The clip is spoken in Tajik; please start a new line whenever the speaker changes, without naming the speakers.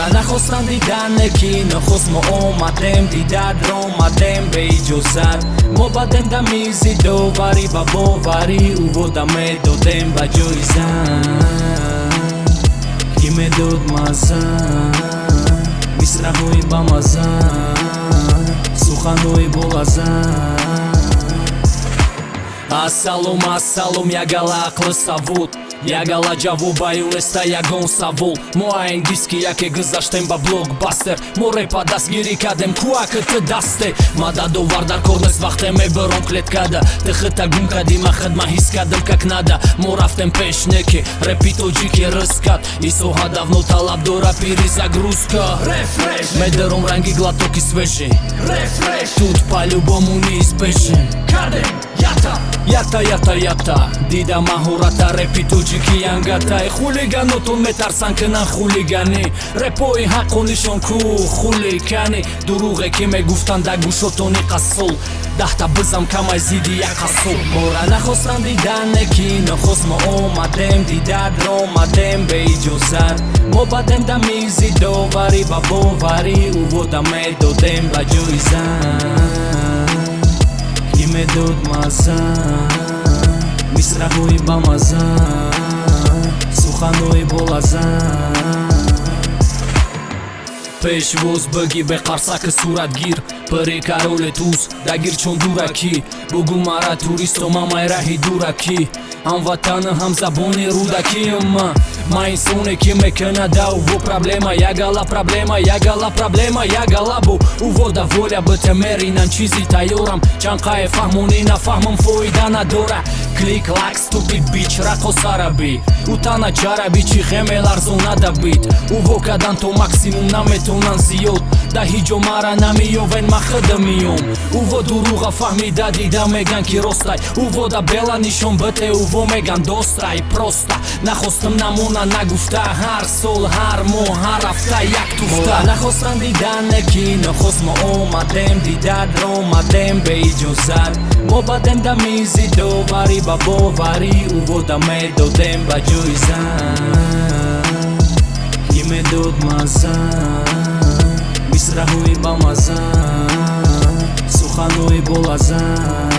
Мора нахостанд дидане, ки нохост мо омадем, дида омадем беиҷозат. Мо бадем да мизи доварӣ, ба боварӣ увода медодем ба ҷои зан. Ки медод маза, мисраҳои бамаза, суханҳои болаззат. Ассалом, ассалом, ягала ақлу савод, ягала ҷавоб аюнеста ягон савол. Мо аингиски яке гузаштем ба блокбастер. Мо репа дастгирӣ кардем, куакт дасте мададовар дар кор нест. Вақте мебаром клеткада, ты хита гум кардӣ, ма хидма ҳис кардам, как надо. Мо рафтем пеш, неки репи тоҷики рискат исоҳа давно талаб дора перезагрузка. Медаром ранги глотоки свежий, тут по-любому неизбежен. Ята, ята, ята, дида маҳората, репи тоҷики янгатай. Хулиганотон метарсан кунан хулиганӣ, репои ҳаққу нишон ку хуликани. Дурӯғе ки мегуфтанд да гӯшотони қассол, 10-та бизам камай зидди як қассоб. Мора нахостанд дидане, ки нохост мо омадем, дида омадем беиҷозат. Мо бадем да мизи доварӣ, ба боварӣ увода медодем ба ҷои зан. Ки медод маза, мисраҳои бамаза, суханҳои болаззат. Пешвоз бигӣ беқарсаки суратгир, пири кароли туз дагир чун дуракӣ. Бугу мара туристо, мамай раҳи дуракӣ, ҳамватану ҳамзабони рудакима. Ма инсоне ки мекунад уво проблема, ягала проблема, ягала проблема, ягала бу увода воля битемеринан чизи тайёрам. Чанқае фаҳмонӣ, нафаҳмам, фоида надора. Клик лак, stupid bitch, рақосараби утана чараби чи хемеларзонада бит. Уво кадан то максимум наметонан зиёд, да ҳиҷо мара намеёвен, ма худа миём. Уво дурӯға фаҳмида дида меган, ки ростай. Увода бела нишон бите, уво меган достай. Просто нахостам намона нагуфта, ҳар сол, ҳар моҳ, ҳар ҳафта як туфта. Нахостанд дидане, ки нохост мо омадем, дида омадем беиҷозат. Мо бадем да мизи доварӣ, ба боварӣ увода медодем ба ҷои зан. Ки медод маза, мисраҳои бамаза, суханҳои болаззат.